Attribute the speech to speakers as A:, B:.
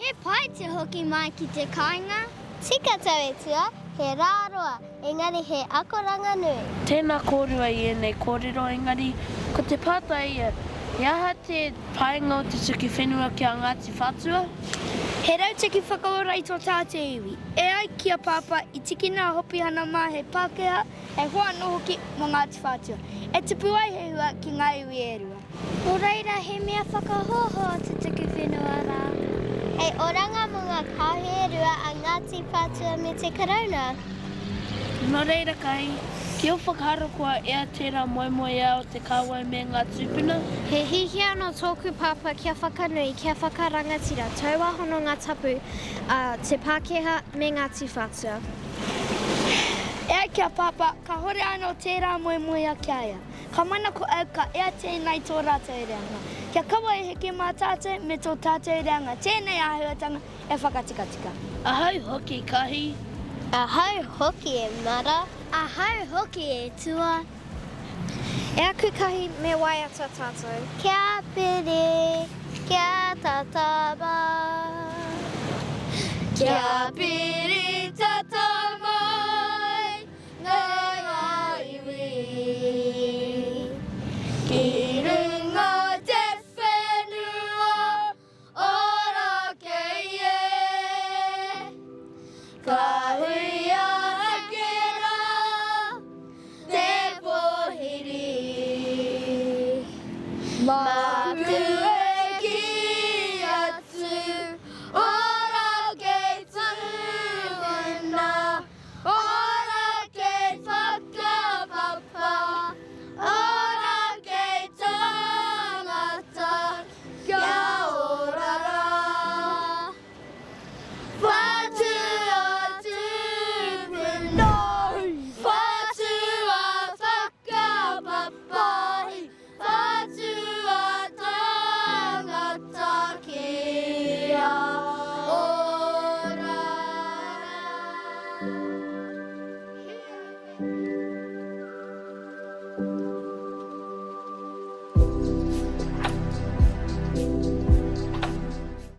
A: He pai te hoki mai ki te kāinga. Tika tau e Tua, he rā roa, engari he akoranga nui.
B: Tēnā kōrua i ēnei kōrero engari ko te pātai ia, he aha te painga o te tuki whenua ki a Ngāti Whātua?
C: He rautaki whakaora i tō tātou iwi. E ai ki a Pāpā, i tikina a Hopihana mā hei Pākehā, hei hoa anō hoki mō Ngāti Whātua. E tupu ai he hua ki ngā iwi e rua.
A: Nō reira he mea whakahoahoa te tuku whenua rā. Hei oranga mō ngā kāhui e rua a Ngāti Whātua me te Karauna.
B: Nō reira Kahi, ki ō whakaaro kua ea tērā moemoeā o te kāwai me ngā tūpuna?
D: He hiahia nō tōku pāpā kia whakanui, kia whakarangatira taua hononga tapu a te Pākehā me Ngāti Whātua.
C: E ai ki a Pāpā, kāhore anō tērā moemoeā ki a ia. Ka manako au ka ea tēnei tō rātou reanga. Kia kaua e heke mā tātou me tō tātou reanga tēnei āhuatanga e whakatikatika.
B: Ahau hoki Kahi.
A: Ahau hoki e Mara. Ahau hoki e Tua.
D: E aku Kahi me waiata tātou.
A: Kia piri, kia tatama. Kia piri tata mai. Nei ngā iwi ki runga te whenua ora kei e. Ka huia ake rā te pōhiri. Mā.